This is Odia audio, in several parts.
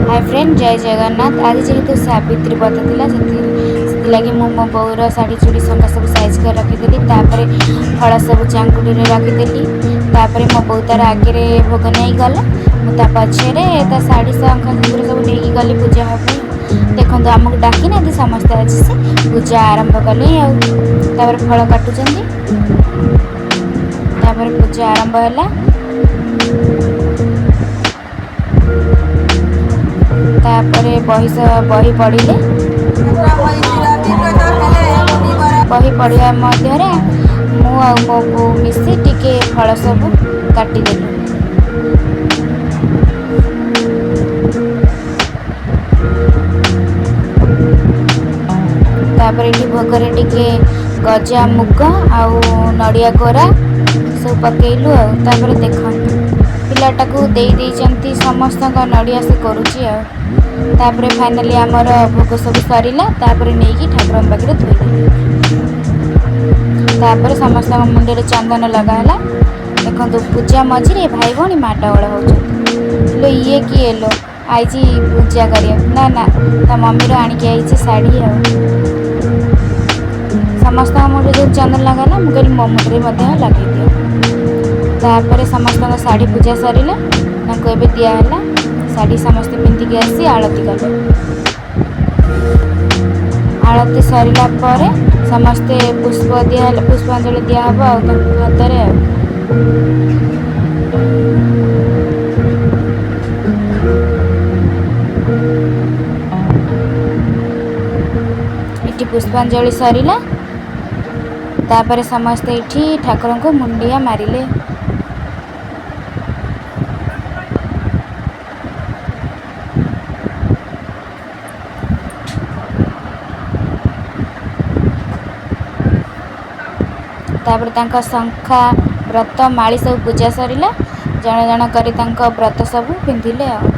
ହାଏ ଫ୍ରେଣ୍ଡ, ଜୟ ଜଗନ୍ନାଥ। ଆଜି ଯେହେତୁ ସାବିତ୍ରୀ ବ୍ରତ ଥିଲା, ସେଥିଲାଗି ମୁଁ ମୋ ବୋଉର ଶାଢ଼ୀ, ଚୁଡ଼ି, ଶଙ୍ଖା ସବୁ ସାଇଜ୍ କରି ରଖିଦେଲି। ତାପରେ ଫଳ ସବୁ ଚାଙ୍ଗୁଡ଼ିରେ ରଖିଦେଲି। ତାପରେ ମୋ ବୋଉ ତାର ଆଗରେ ଭୋଗ ନେଇଗଲା, ମୁଁ ତା ପଛରେ ତା ଶାଢ଼ୀ, ଶଙ୍ଖା ସିନ୍ଦୁର ସବୁ ନେଇକି ଗଲି ପୂଜା ହେବା ପାଇଁ। ଦେଖନ୍ତୁ, ଆମକୁ ଡାକିନାହାନ୍ତି, ସମସ୍ତେ ଆଜି ସେ ପୂଜା ଆରମ୍ଭ କଲେ ଆଉ ତାପରେ ଫଳ କାଟୁଛନ୍ତି। ତାପରେ ପୂଜା ଆରମ୍ଭ ହେଲା। ତାପରେ ବହି ପଢ଼ିଲେ। ବହି ପଢ଼ିବା ମଧ୍ୟରେ ମୁଁ ଆଉ ମୋ ବୋଉ ମିଶି ଟିକେ ଫଳ ସବୁ କାଟିଦେଲୁ। ତାପରେ ଏଠି ଭୋଗରେ ଟିକେ ଗଜା ମୁଗ ଆଉ ନଡ଼ିଆ କୋରା ସବୁ ପକେଇଲୁ। ଆଉ ତାପରେ ଦେଖନ୍ତୁ, ପିଲାଟାକୁ ଦେଇ ଦେଇଛନ୍ତି ସମସ୍ତଙ୍କ ନଡ଼ିଆ, ସେ କରୁଛି। ଆଉ ତାପରେ ଫାଇନାଲି ଆମର ଭୋଗ ସବୁ ସରିଲା। ତାପରେ ନେଇକି ଠାକୁରଙ୍କ ପାଖରେ ଥୋଇଦେଲୁ। ତାପରେ ସମସ୍ତଙ୍କ ମୁଣ୍ଡରେ ଚନ୍ଦନ ଲଗା ହେଲା। ଦେଖନ୍ତୁ, ପୂଜା ମଝିରେ ଭାଇ ଭଉଣୀ ମାଡ଼ଗୋଳ ହେଉଛନ୍ତି। ଲୋ, ଇଏ କିଏ ଲୋ ଆଇଛି ପୂଜା କରିବାକୁ? ନା ନା, ତା ମମିର ଆଣିକି ଆଇଛି ଶାଢ଼ୀ। ଆଉ ସମସ୍ତଙ୍କ ମୁଣ୍ଡରେ ଯେଉଁ ଚନ୍ଦନ ଲଗାଲା, ମୁଁ କହିଲି ମୋ ମୁଣ୍ଡରେ ମଧ୍ୟ ଲଗେଇ ଦିଅ। ତାପରେ ସମସ୍ତଙ୍କ ଶାଢ଼ୀ ପୂଜା ସରିଲା, ତାଙ୍କୁ ଏବେ ଦିଆହେଲା ଶାଢ଼ୀ। ସମସ୍ତେ ପିନ୍ଧିକି ଆସି ଆଳତି କଲେ। ଆଳତି ସରିଲା ପରେ ସମସ୍ତେ ପୁଷ୍ପ ଦିଆହେଲା, ପୁଷ୍ପାଞ୍ଜଳି ଦିଆହେବ ଆଉ ତାଙ୍କ ହାତରେ। ଆଉ ଏଠି ପୁଷ୍ପାଞ୍ଜଳି ସରିଲା। ତାପରେ ସମସ୍ତେ ଏଠି ଠାକୁରଙ୍କୁ ମୁଣ୍ଡିଆ ମାରିଲେ। ତାପରେ ତାଙ୍କ ଶଙ୍ଖା, ବ୍ରତ, ମାଳି ସବୁ ପୂଜା ସରିଲା। ଜଣ ଜଣ କରି ତାଙ୍କ ବ୍ରତ ସବୁ ପିନ୍ଧିଲେ। ଆଉ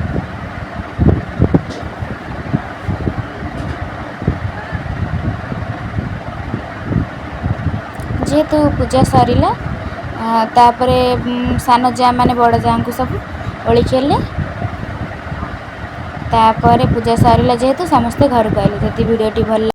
ଯେହେତୁ ପୂଜା ସରିଲା, ତାପରେ ସାନ ଯା ମାନେ ବଡ଼ ଯାଆଙ୍କୁ ସବୁ ଓଳିଖେଲେ। ତାପରେ ପୂଜା ସରିଲା ଯେହେତୁ, ସମସ୍ତେ ଘରକୁ ଆଇଲେ। ଯଦି ଭିଡ଼ିଓଟି ଭଲ